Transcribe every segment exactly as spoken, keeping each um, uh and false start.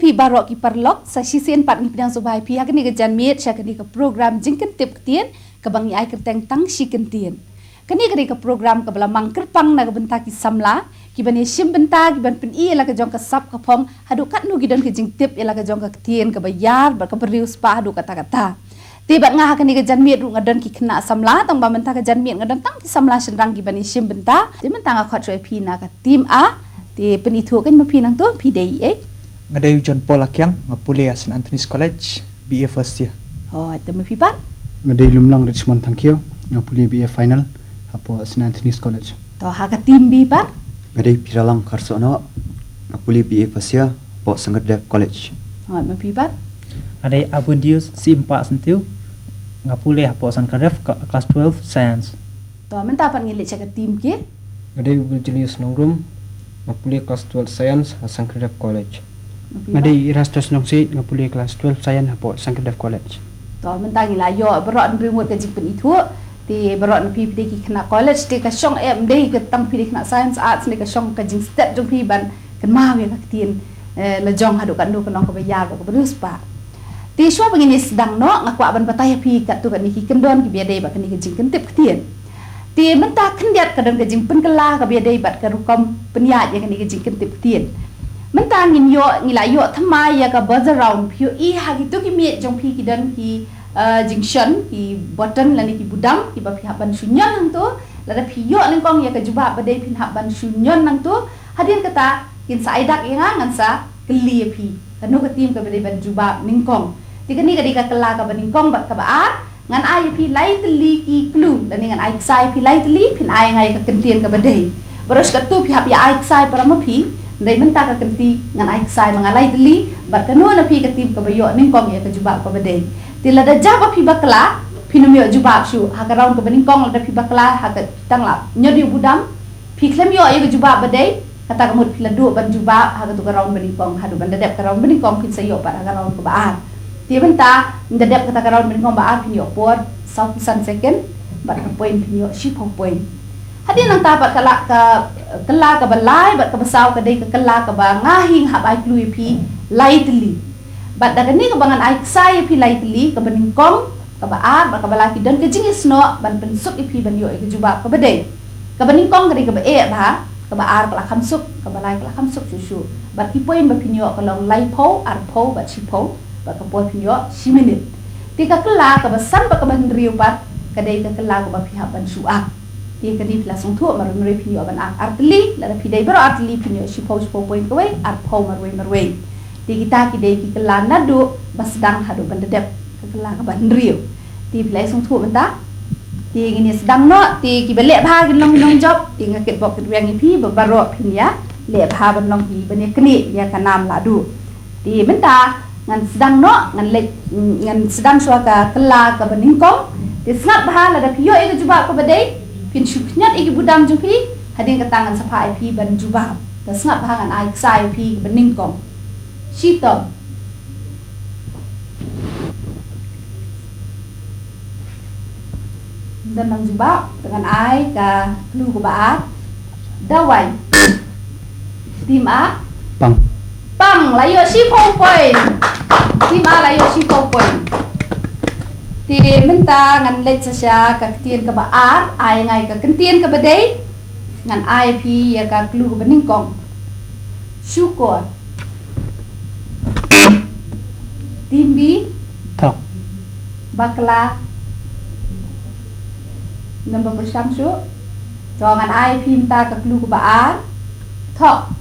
Ki baroh ki paralok, sa shisien pat ngi pdiang sngewbha ïa phi ha kane ka janmiet sha kane ka program Jingkyntip Ktien kaba ngi ai kyrteng Tang Shi Kyntien. Kane ka dei ka program kaba la mang kyrpang na ka bynta ki samla kiban ïashim bynta, kiban pyni ïa la ka jong ka sap ka phong haduh katno ki don ka jingtip ïa la ka jong ka ktien kaba ïar bad kaba riewspah haduh katta katta. Te bad nga ha kane ka janmiet ruh nga don ki khynnah samla, tang ba mynta ka janmiet nga don tang ki samla shynrang kiban ïashim bynta. Te mynta nga khot shuwa ïa phi na ka team A. Te pynithuh kein ma phi nangto, phi dei ei? Nga dei u John Paul Akiang, nga pule ha Saint Anthony's College, B A first year. Oh, te ma phi pat? Nga dei Lumlang Richmond Thangkhiew, nga pule B A final hapoh Saint Anthony's College. To ha ka team B pat? Nga dei Piralang Kharsohnoh, nga pule B A first year hapoh Sangkardep College. Oh, ma phi pat? Nga dei Abundius Simpah Syntiew, nga pule hapoh Sangkardep ka-, class twelve science. To mynta pat ngin leit sha ka team K. Nga dei Virgilius Nongrum, nga pule class twelve science ha Sangkardep College. Ma phi pat? Nga dei Erastus Nongsiej, nga pule class twelve science hapoh Sangkardep College. To mynta ngi la ïoh baroh hynriew ngut ka jingpynithuh. Te baroh na phi phi dei ki khynnah college, te ka shong em dei ka tang phi dei khynnah science arts ne ka shong ka jingstet jong phi ban kynmaw ïa ka ktien, eh, la jong haduh katno ka long kaba ïar bad kaba riewspah. Te shuwa ba ngin ïa sdang noh, nga kwah ban batai ïa phi katto katne ki kyndon kiba ïadei bad kane ka jingkyntip ktien. Te mynta khyndiat ka don ka jingpynkylla kaba ïadei bad ka rukom pynïaid ïa kane ka jingkyntip ktien. Mynta ngin ïoh, ngi la ïoh thymmai ïa ka buzzer round, phi ïohi ha kito ki miej jong phi ki don ki, eh, jingshon, ki button lane ki budam kiba phi hap ban shu ñion hangto. Lada phi ïoh nyngkong ïa ka jubab ba dei phin hap ban shu ñion hangto. Hadien kata, kin sa ai dak ïa nga, ngan sa kylli ïa phi. Kano ka team kaba dei ban jubab nyngkong? Te kane ka dei ka kylla kaba nyngkong bad kaba ar. Ngan ai ïa phi lai tylli ki clue, lane ngan ai ksai ïa phi lai tylli, phin ai nga ïa ka kyntien kaba dei. Baroh shi katto phi hap ïa ai ksai para ma phi, hynrei mynta ka kynti ngan ai ksai ma nga lai tylli, bad kano na phi ka team kaba ïoh nyngkong ïa ka jubab kaba dei. Te lada jia ba phi bakla, phin ym ïoh jubab shuh, ha ka round kaba nyngkong lada phi bakla, ha ka tang la ñion ïa u budam, phi khlem ïoh ïa ka jubab ba dei, kata ka mut phi la duh ban jubab ha katu ka round ba nyngkong, haduh ban da dep ka round ba nyngkong phin sa ïoh pat ha ka round kaba ar. Te mynta, ynda dep kata ka round ba nyngkong ba ar phin ïoh por sawphew san second, bad ka point phin ïoh shiphew point. Hadien nangta pat ka la ka, kylla kaba lai bad kaba saw ka dei ka kylla kaba nga hi nga hap ai clue ïa phi lai tylli. Bad da kane kaba ngan ai ksai ïa phi lai tylli, kaba nyngkong, kaba ar bad kaba lai ki don ka jingïasnoh ban pynsuk ïa phi ban ïoh ïa ka jubab kaba dei. Kaba nyngkong ka dei kaba eh bha, kaba ar ka la kham suk, kaba lai ka la kham suk shuh shuh. Bad ki point ba phin ïoh ka long laiphew, arphew bad shiphew, bad ka por phin ïoh shi minit. Te ka kylla kaba san bad kaba hynriew pat ka dei ka kylla kaba phi hap ban shu ak. Te kane phi la sngewthuh, marwei marwei phin ïoh ban ak ar tylli, lada phi dei baroh ar tylli phin ïoh shiphew, shiphew point kawei, arphew marwei marwei. Te kita ki dei ki kylla naduh ba sdang haduh ban da dep ka kylla kaba hynriew. Te phi la ïa sngewthuh mynta. Te ngin ïa sdang noh, te kiba leh bha kin long ki nongjop, te nga kitbok kitrwiang ïa phi ba baroh phin ïa leh bha ban long kiban ïa knieh ïa ka nam lahduh. Te mynta ngan sdang noh, ngan leit, ngan sdang shuwa ka kylla kaba nyngkong. Te sngap bha, lada phi ïoh ïa ka jubab kaba dei, phin shu khñiot ïa ki budam jong phi, hadien kata ngan sa phah ïa phi ban jubab. Te sngap bha, ngan ai ksai ïa phi kaba nyngkong. Shitom. Don nang jubab, te ngan ai ka clue kaba ar. Dawai. Team A. Pang. Pang, la ïoh shiphew point. Team A la ïoh shiphew point. Te mynta ngan leit sa sha ka ktien kaba ar, ai nga ïa ka kyntien kaba dei. Ngan ai phi ïa ka clue kaba nyngkong. Shukor. Team B. Thok. Bakla. Number pyrshang shuh. To ngan ai phi mynta ka clue kaba ar. Thok.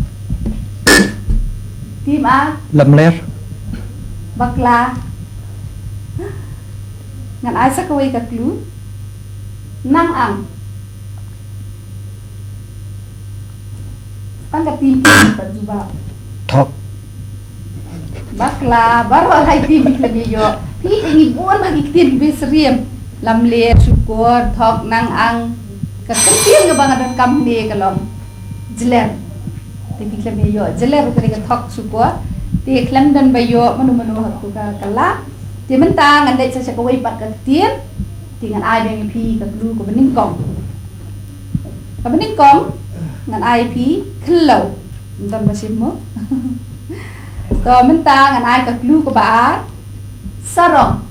Team A. Lamler. Bakla. Ngan ai sa kawei ka clue. Nang ang. Tang ka team K pat jubab. Thok. Bakla, baroh lai team ki khlem ïoh. Phi te ngi bun bha ki ktien kiba syriem. Lamler, shukor, thok, nang ang. Ka kyntien kaba nga donkam hangne ka long jler. Te ki khlem ïoh jler, ka dei ka thok, shukor. Te khlem don ba ïoh mano mano ha katu ka kylla. Te mynta ngan leit sa sha kawei pat ka ktien. Te ngan ai biang ïa phi ka clue kaba nyngkong. Kaba nyngkong ngan ai phi khlaw. Ym don ba shim mo. To mynta ngan ai ka clue kaba ar. Sarong.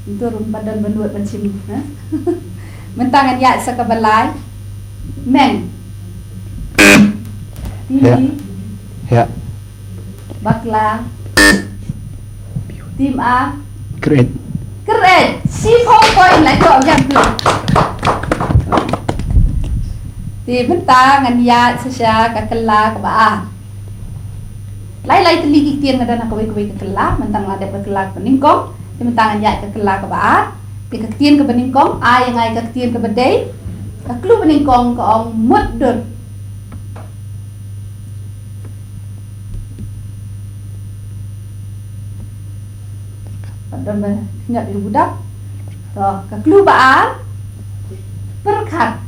Ntur um pat don ba nud ban shim, ha? Mynta ngan ïaid sa kaba lai. Meng. Tim B. Bakla. Tim A. Kyreit. Kyreit. Shiphew point la ïoh biang tu. Te mynta ngan ïaid sa sha ka kylla kaba ar. Lai lai tylli ki ktien nga don ha kawei kawei ka kylla, mynta nga la dep ka kylla kaba nyngkong, te mynta ngan ïaid ka kylla kaba ar. Te ka ktien kaba nyngkong, ai ïa nga ïa ka ktien kaba dei. Ka clue ba nyngkong ka ong mutdur. Pat don ba khyndiat ïa u budap. To, ka clue ba ar. Pyrkhat.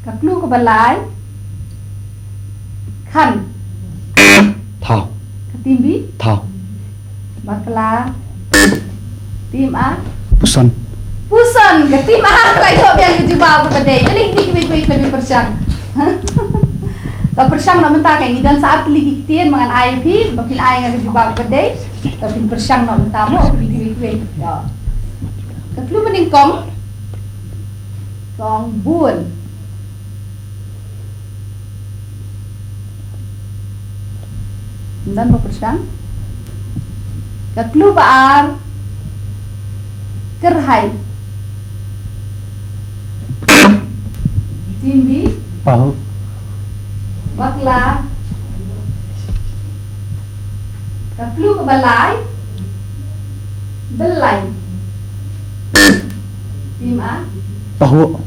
Ka clue kaba lai. Khan. Thaw. Ka tim B. Thaw. Bakla. Tim A. Puson. Puson, ka tim A ka la ïoh biang ka jubab kaba dei. Kane kine kiwei kiwei ki la pyrshang. To pyrshang noh mynta, ka ngi don sa ar tylli ki ktien, ma ngan ai phi ba phin ai nga ka jubab kaba dei. To phin pyrshang noh mynta mo, kine kiwei kiwei. To. Ka clue ba nyngkong. Kong bun. Ym don ba pyrshang. Ka clue ba ar. Kyrhai. Tim B. Pahuh. Bakla. Ka clue kaba lai. Byllai. Tim A. Pahuh.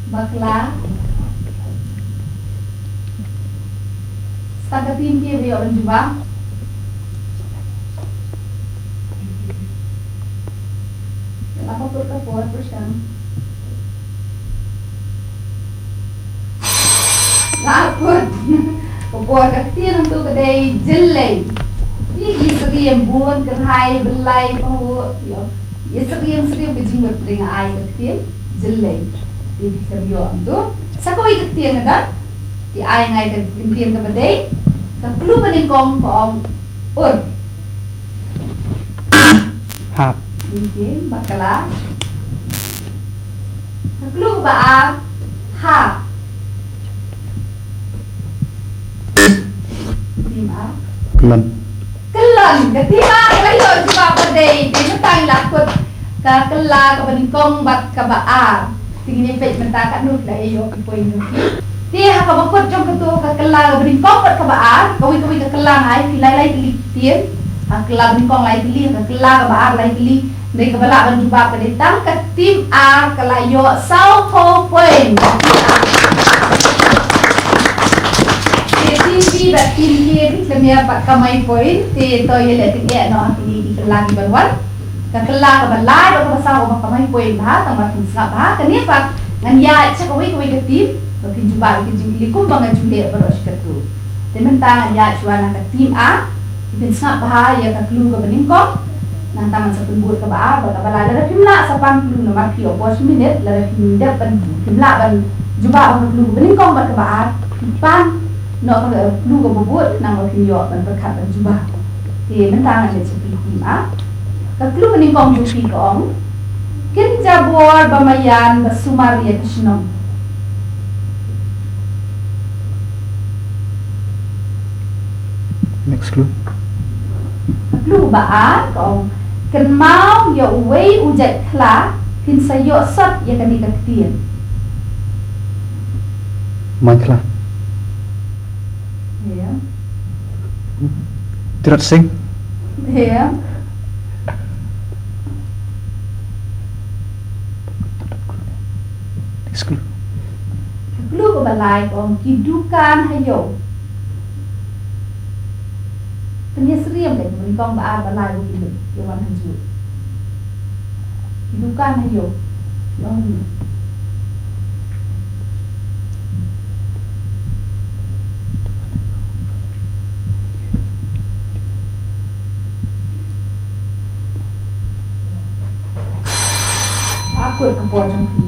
Bakla. Sa ka tim kiba ïoh ban jubab. Ka la put ka por pyrshang. La put ka por. Ka ktien hangto ka dei jyllei. Ïa ki syriem bun, kyrhai, byllai, pahuh, ïa. Ïa syriem syriem ka jingmut, pdeng ai ka ktien jyllei. Te phi khlem ïoh hangto. Sa kawei ka ktien nga don. Te ai nga ïa ka ktien kaba dei. Ka clue ba nyngkong ka ong ur. Hap. Okey, bakla. Ka clue ba ar, hap. Tim A. Kyllon. Kyllon, ka tim A ka la ïoh jubab ba dei. Te mynta ngi la kut ka kylla kaba nyngkong bad kaba ar. Te ngin ïa peit mynta katno ki la ïoh ki point jong ki. Te ha kaba kut jong kato ka kylla kaba nyngkong bad kaba ar, kawei kawei ka kylla nga ai phi lai lai tylli ki ktien. Ha ka kylla ba nyngkong lai tylli, ha ka kylla kaba ar lai tylli. Hynrei kaba lah ban jubab ka dei tang ka tim A ka la ïoh sawphew point. Ka tim A. Te tim B bad tim K phi khlem ïa pat kamai point. Te to ïa leh tyngeh noh ha kine ki kylla ki ban wan. Ka kylla kaba lai bad kaba saw kaba kamai point bha, tang ba phin sngap bha. Kane pat ngan ïaid sha kawei kawei ka tim ba phin jubab ïa ki jingkylli kumba nga ju leh baroh shi katta. Te mynta ngan ïaid shuwa na ka tim A. Phin sngap bha ïa ka clue kaba nyngkong. Nangta ngan sa pynbud kaba ar bad kaba lai. Lada phim lah sa pan clue namar phi ïoh bos minit, lada phim dep ban, phim lah ban jubab ha ka clue kaba nyngkong bad kaba ar, phi pan noh ka clue kaba bud, khnang ba phin ïoh ban pyrkhat ban jubab. Te mynta ngan leit sha ka tim A. Ka clue kaba nyngkong jong phi ka ong, kin jabor ba maïan ba sumar ïa ka shnong. Next clue. Ka clue ba ar ka ong, kynmaw ïa uwei u jait khla, phin sa ïoh sot ïa kane ka ktien. Maikhla. Ïa. Tirot Sing. Ïa. Next clue. Ka clue kaba lai ka ong, ki dukan ha ïew. Pynïasyriem ka, kaba nyngkong, ba ar, ba lai, ba kine ki wan ha juh. Ki dukan ha ïew. Ïa. Kut ka por jong phi.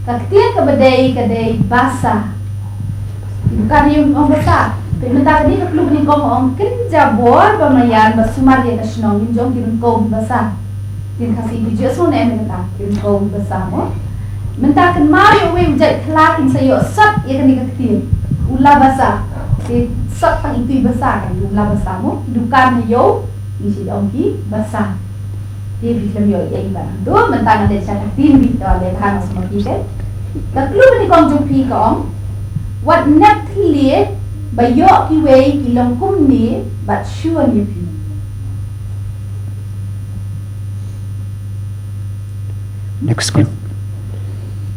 Ka ktien kaba dei ka dei basa. Ka dei ong basa. Te mynta ka dei ka clue ba nyngkong ong kynja bor ba marjan ba sumar ïa ka shnong, ngin ong ki ryngkew basa. Ktien Khasi ki ju sngew ne em kata, ki ryngkew basa mo. Mynta kynmaw ïa uwei u jait khla kin sa ïoh sat ïa kane ka ktien. U la basa. Te sat tang itu i basa ka u la basa mo. Ki dukan ha ïew, ngi sa ong ki basa. Te phi khlem ïoh ei ei ban. To mynta ngan leit sha ka ktien bi to leit ha ngan sma phi te. Ka clue ba nyngkong jong phi ka ong. Wat nep thylliej ba ïoh kiwei ki long kumne bad shuwa ïa phi. Next clue.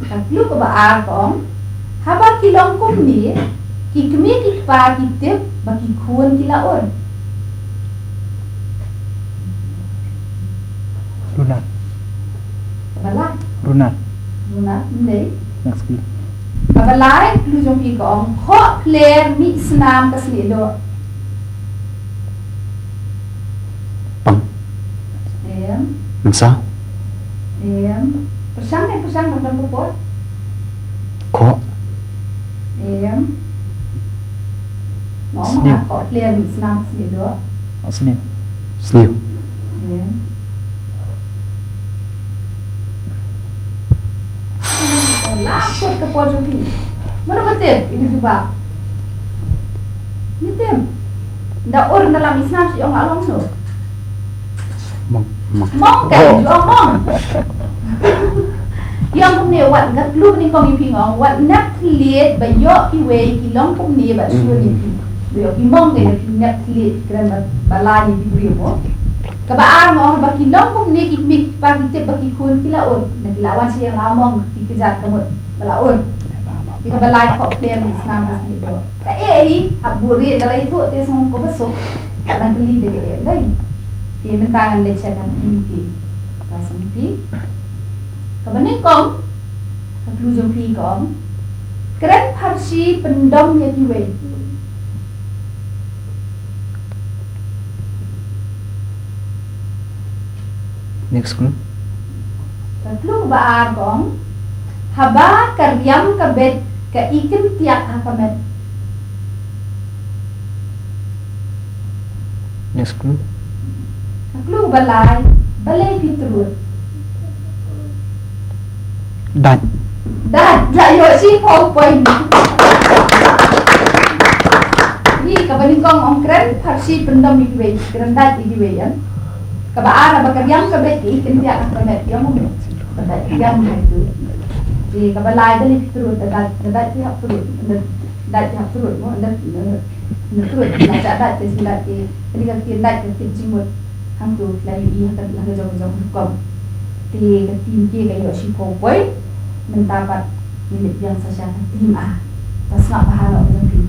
Ka clue kaba ar ka ong. Haba ki long kumne, ki kmie ki kpa ki tip ba ki khun ki la ur. Runa. Kaba lai. Runa. Runa, ym dei. Next clue. Kaba lai, clue jong phi ka ong, khoh phler mih snam ka snieh doh. Pang. Em. Mynsaw. Em. Pyrshang ne, pyrshang, pyrshang ka por. Khoh. Em. Mo, mo, sniew. Khoh phler mih snam ka snieh doh. Oh, sniew. Sniew. Em. Lah, kut ka por jong phi. Mano ba tip, ini jubab. Ni tip. Nda ur nda lam isnam shi ong along no. Mong, mong. Mong kan, ju ong mong. Ïa kumne wat, ka clue ni kong ïa phi nga ong, wat nep thylliej ba ïoh kiwei ki long kumne bad shuwa ïa phi. Ba ïoh ki mong ka ïa phi nep thylliej ki kren ba, ba la ïa ki briew mo. Kaba ar nga ong ba ki long kumne ki kmie ki kpa ki tip ba ki khun ki la ur. Na ki la wan shi ïa la mong ki kjat ka mut ba la ur. Ki kaba lai khoh phler mih snam ka snieh doh. Ka eh hi, hap buh rieh da la ïathuh te sngew ko ba suk. Ka nang kylli da ka eh dei. Te mynta ngan leit sha ka ktien ki. Ka song phi. Kaba nyngkong, ka clue jong phi ka ong. Kren pharshi pyndom ïa kiwei. Next clue. Ka clue ba ar ka ong. Haba ka riam ka bet ka i kyntiak ha ka met. Next clue. Ka clue ba lai, balei phi trud? Dait. Dait, la ïoh shiphew point. Ni kaba nyngkong ong kren pharshi pyndom ïa kiwei, kren dait ïa kiwei ïa. Kaba ar ba ka riam ka bet ki kyntiak ha ka met ïa mo. Ba dait riam ha itu. Ni kaba lai balei phi trud, dait, dait phi hap trud. Dait ki hap trud mo, dait, eh, na trud, na dait, dait ki, dait ki, kane ka ktien dait ka ktien jingmut. Hangto la ïohi ha ka, ha ka jong ka jong ka rukom. Te ka team K ka ïoh shiphew point. Mynta pat ngin leit biang sa sha ka team A. Te sngap bha noh ka jong phi.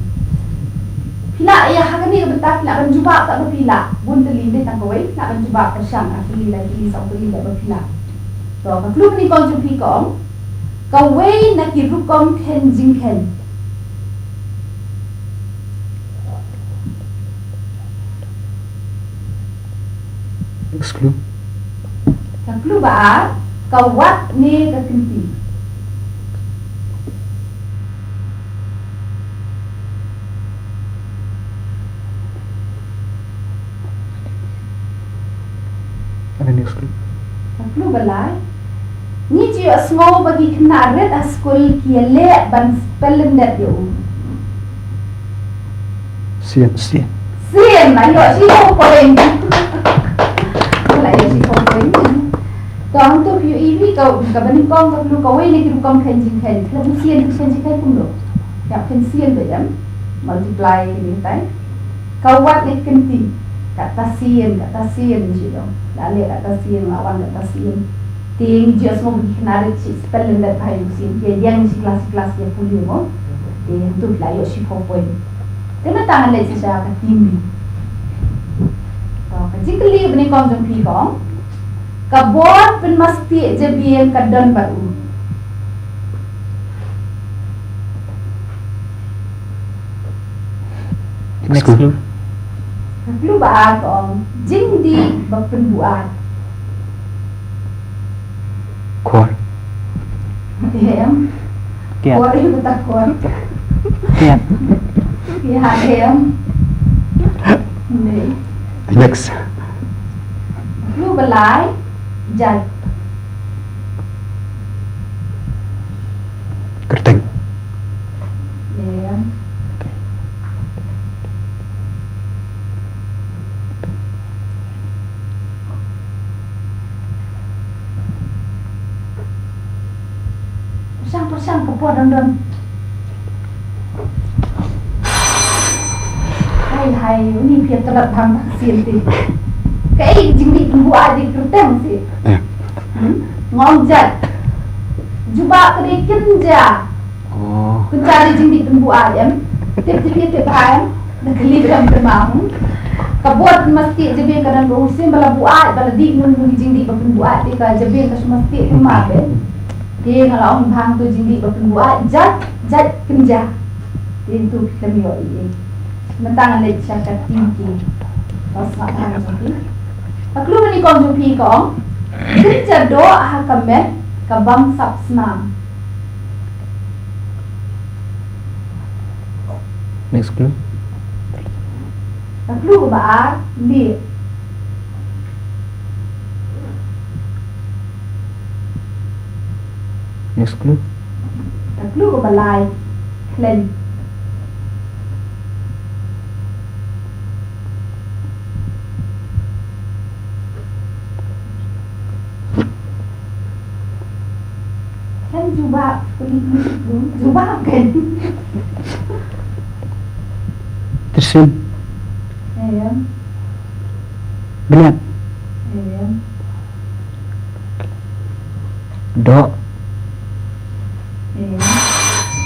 Phi lah ïa ha kane ka bynta phi lah ban jubab tang ba phi lah. Bun tylli dei tang kawei phi lah ban jubab pyrshang ar tylli lai tylli saw tylli da ba phi lah. To ka clue kane ka jong phi ka ong. Kawei na ki rukom kheiñ jingkheiñ. Next clue. Ka clue ba ar, ka wat ne ka kynti. Ka next clue. Ka clue ba lai. Ngi ju ïohsngew ba ki khynnah rit ha skul ki ïaleh ban spell lyndet ïa u. Sien. Sien. Sien, la ïoh shiphew point. La ïoh shiphew point. To hangto phi ïohi ka, kaba nyngkong ka clue kawei na ki rukom kheiñ jingkheiñ. Khlem sien, kheiñ jingkheiñ kumno. Ïa kheiñ sien ba ïa multiply kine tai. Ka wat ne kynti, kata sien, kata sien, ngi shu ong. La leh kata sien, la wan kata sien. Te ngi ju ïohsngew ba ki khynnah rit shi spell lyndet bha ïa u sien, ïa ïeng shi klas shi klas ïa pule mo. Te hangto la ïoh shiphew point. Te mynta ngan leit sha ka team B. To, ka jingkylli ba nyngkong jong phi ka ong. Ka bor pynmastieh jabieng ka don bad u. Next clue. Ka clue ba ar ka ong jingdih ba pynbuaid. Khor. Em. Kiat. Kor em ta kor. Kiat. Kiat em. Ni. Next. Lu balai. Jai. Kyrteng. Em. Pyrshang, pyrshang, ka por don don. Hai, hai, uni phi ïa tyrot bha tang ka sien te. Kaei jingdih pynbuaid, dei kyrteng seh. Eh. Hmm? Nga ong jait. Jubab ka dei kynja. Oh. Kynja dei jingdih pynbuaid em. Tip, tip, tip, tip ha em. Da kylli ba dang kynmaw. Ka bor masti jabieng ka don ba u sien ba la buaid, ba la dih, nun nun jingdih ba pynbuaid, te ka jabieng ka shu masti kynmaw be. Te nga la ong bha to jingdih ba pynbuaid, jait, jait kynja. Te to phi khlem ïoh ei ei. Mynta ngan leit sha ka team ki. Ka sngap bha jong phi. Ka clue ba nyngkong jong phi ka ong. Kynja doh ha ka met ka bam sap snam. Next clue. Ka clue kaba ar, lieh. Next clue. Ka clue kaba lai, khleiñ. Kan jubab, kuli ni tu, jubab kan. Tyrsim. Em. Bniat. Em. Doh. Em.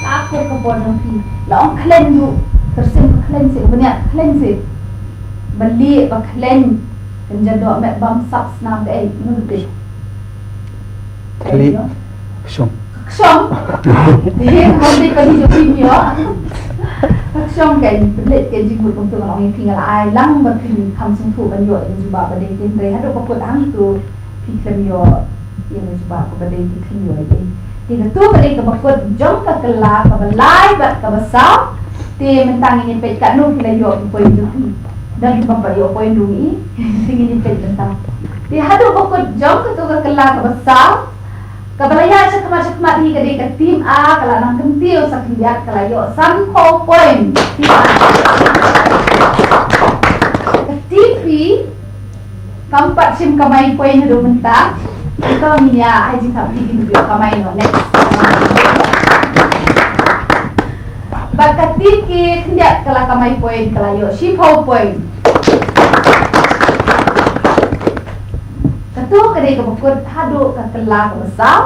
Ka akur ka por jong phi. La ong khleiñ ruh. Tyrsim ka khleiñ seh, bniat ka khleiñ seh. Ba lieh, ba khleiñ. Kynja doh met bam sap snam kaei, mano ba tip? Thli. Kshong. Kshong. Te, hynrei ka dei jong phi ïoh. Kshong ka dei, pynleit ka jingmut kumtu, nga ong ïa phi, nga la ai lang ba phin kham sngewthuh ban ïoh ïa ka jubab ba dei, te hynrei haduh ba kut hangtu phi khlem ïoh ïa ka jubab kaba dei, phi khlem ïoh ïa. Te katu ka dei kaba kut jong ka kylla kaba lai bad kaba saw. Te mynta ngin ïa peit katno phi la ïoh ki point jong phi. Don kiba pat ïoh point ruh ngi. Te ngin ïa peit mynta. Te haduh ba kut jong katu ka kylla kaba saw, kaba la ïaid shakhmat shakhmat hi ka dei ka team A, ka la nang kyntiew sa khyndiat, ka la ïoh sanphew point. Team A. Ka team B Kam pat shim kamai point haduh mynta. Ito ngin ïa ai jingthap ïa ki, kin ïoh kamai noh next. Bad ka team ki khyndiat ka la kamai point, ka la ïoh shiphew point. Kato ka dei kaba kut haduh ka kylla kaba saw.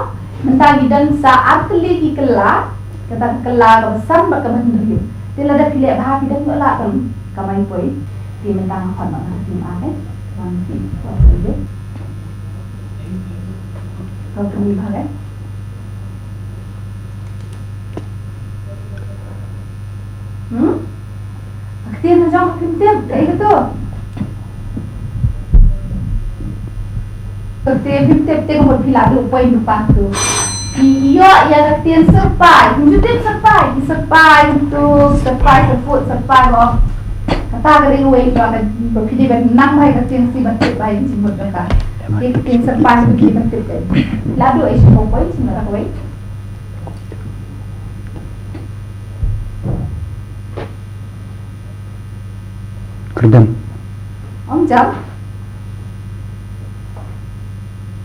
Mynta ngi don sa ar tylli ki kylla. Kata ka kylla kaba san bad kaba hynriew. Te lada phi leh bha phi dang ïoh lah tang kamai point. Te mynta nga khot noh na ka team A te. Wan phi, wan phi. Kau pynlong bha te. Hmm? Ka ktien na jong ka ktien, kaei kato? Ka ktien phim tip te ka mut phi la duh point tu pat tu. Phi ïoh ïa ka ktien syrpai, phim ju tip syrpai, ki syrpai tu, syrpai, syrput, syrpai mo. Kata ka dei kawei ka, ba phi dei ban nang bha ïa ka ktien, sngewbha tip bha ïa ka jingmut jong ka. Te ka ktien syrpai phi dei ban tip te. La duh ai shiphew point, shim la duh kawei. Kyrdan. Ong jam.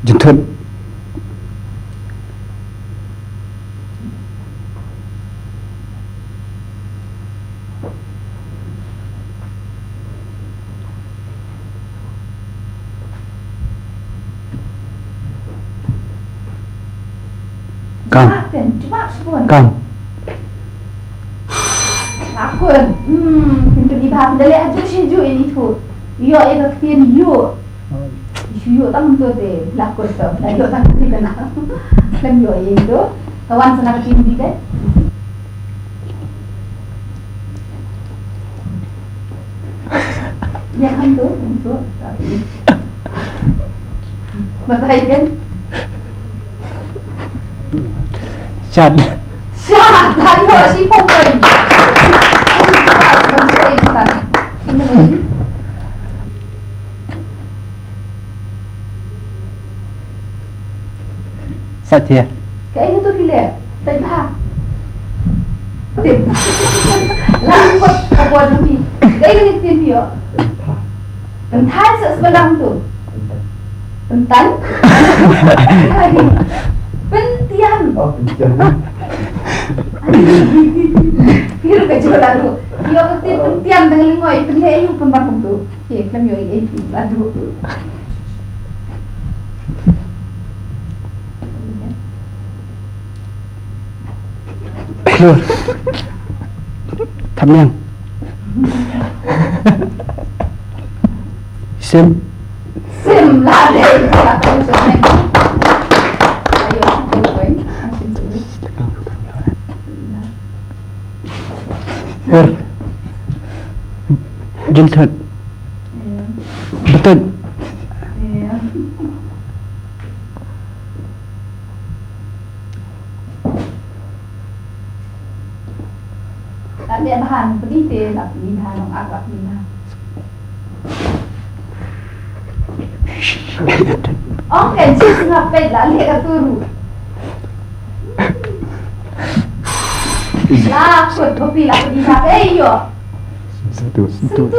Jynthut. Kam. Jubab, jubab, jubab. Kam. Akun. Hmm, pynpyni bha, pynda leh hajuh shi hajuh ini tu. Ïoh ïa ka ktien ïoh. Shu ïoh tang tu te, la kut tu. La ïoh tang tu te na. Kan ïoh ïa tu. Ka wan sa na ka ktien B te. Ïa kan tu, tu. Batai kan? Shad. Shad, la ïoh shiphew point. Satya. Kaei katu phi leh? Peit bha. Tip. Lang kot ka bor ngi. Kaei kane ka ktien phi ïoh? Pynthai sa sba lang tu. Pyntan. Pyntian. Oh, pyntian. Phi ruh ka jor la ruh. Ïoh ka ktien pyntian tang lingoi, pynleh ïoh pynban kumtu. Ye, khlem ïoh ei ei phi la duh. Hello. Thamniang. Sim. Sim la dei. Ayo, Ur. Jilthut. Iya. Betut. Iya. Tak ada bahan pedih deh, tak pedih bahan, orang Arab pedih bahan. Ong kan, shisha ngap peit la leh ka turu. La kut, kopi la kut, ina ka, eh, yo. Sentut. Sentut.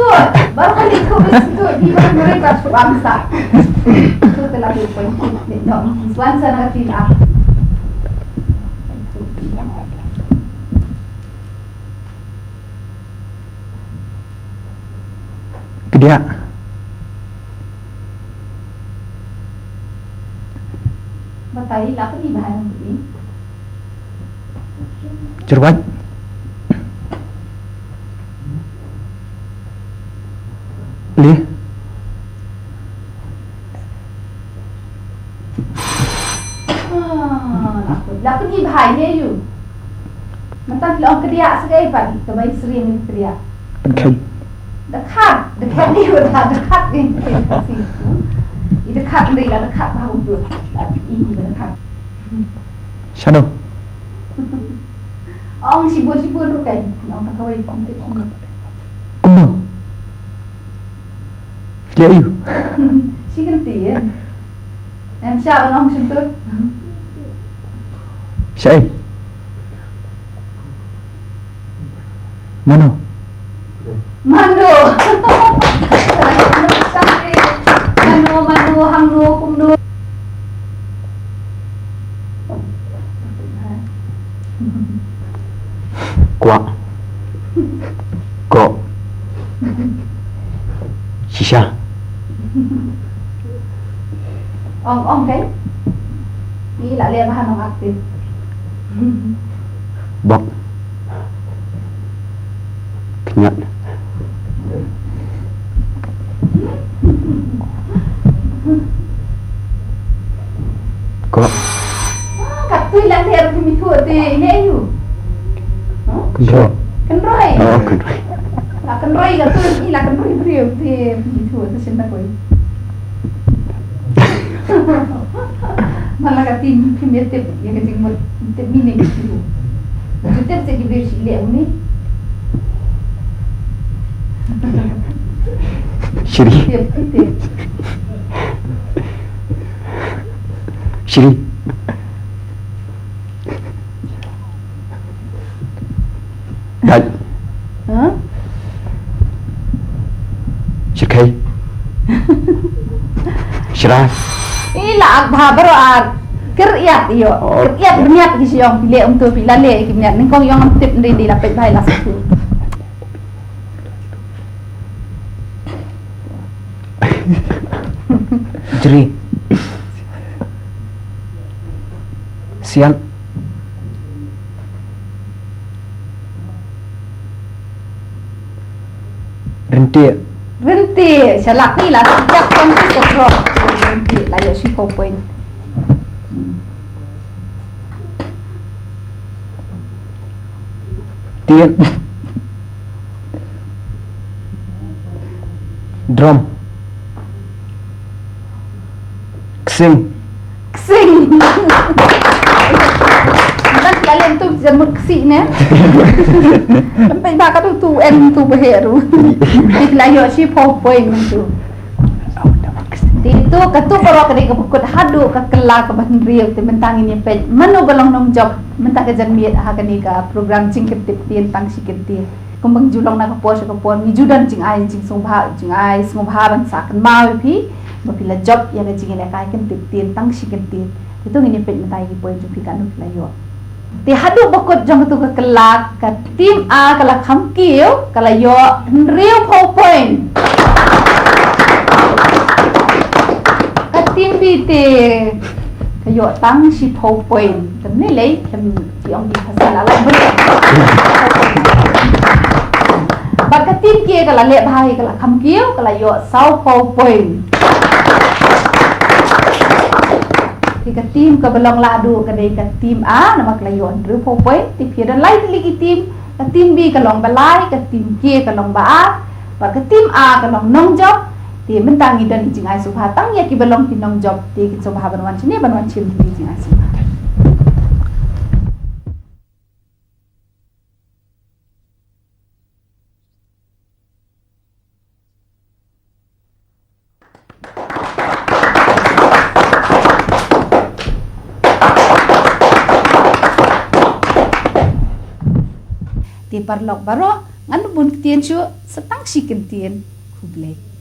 Baru kali ko sentut di baru mereka suka bangsa. Itu telah dipenci. No, suan sana tin ah. Kdiah. Batai la ka di bahan ni. Cerwat. Lih. Ah, la ka di bahan ni yu. Mynta ki long kdiah sa kaei pat, ka bai sri ni kdiah. Pynkheiñ. Dkhat, dkhat ni uta, dkhat ni. I dkhat ni la dkhat ba utu. I dkhat. Shadow. Ong shibun shibun ruh kan. Ong ta kawei kumtu. Kumno? Leh aïu? Shi kyntien. Em sha ba long shyntur. Shaei? Mano? Mano? Mano, mano, hangno, kumno? Kwah. Koh. Shisha. Ong, ong, kan? Ni la leh bahan ong aktif. Bok. Kñiat. Koh. Ah, katui lang her ki mithuh te ine aïu. Huh? Kynroi. Kynroi. Oh, kynroi. La kynroi katui, i la kynroi briew te mithuh te shen ta koi. Mala ka tim phim ïa tip ïa ka jingmut, tip meaning. Ju tip sa ki briew shi leh une. Shri. Tip, tip. Shri. Dait. Huh? Shirkhei. Shra. I la ak bha baroh ar. Kyrïat ïoh. Oh. Kyrïat bniat ki shu ong phi leh um to phi la leh ki bniat. Nyngkong ïong tip ndei ndei la peit bha la shu. Jri. Sial. Ryntieh. Ryntieh, shalak ni la sejak tang ki sekrok. Ryntieh, la ïoh shiphew point. Tied. Drum. Ksing. Ksing. Ngan ki Ka mut ksih ne. Lem peit ba ka tu tu en tu ba heh ru. Te la ïoh shiphew point tu. Te tu ka tu baroh ka dei ka ba kut haduh ka kylla ka ba hynriew te mynta ngin ïa peit mano ba long nongjop mynta ka janmiet ha kane ka program jingkyntip ktien tang shi kyntien. Kumba ngi ju long na ka por sha ka por ngi ju don jingai jingsngewbha jingai sngewbha ban sa kynmaw ïa phi ba phi la jop ïa ka jingïalehkai kyntip ktien tang shi kyntien. Te to ngin ïa peit mynta ïa ki point jong phi katno phi la ïoh. Te haduh ba kut jong katu ka kylla ka team A ka la kham kiew ka la ïoh hynriewphew point. Ka team B te ka ïoh tang shiphew point. Te mynne lei kem ki ong ki phasen la lai bri. Bad ka team K ka la leh bha hi ka la kham kiew ka la ïoh sawphew point. Te ka team ka ba long lahduh ka dei ka team A namar ka la ïoh hynriewphew point. Te phi don lai tylli ki team, ka team B ka long ba lai, ka team K ka long ba ar, bad ka team A ka long nongjop. Te mynta ngi don ki jingai sngewbha tang ïa ki ba long ki nongjop te ki sngewbha ban wan shane ban wan shim ki jingai sngewbha. Te paralok baroh ngan bun ktien shuh sa tang shi kyntien. Khublei.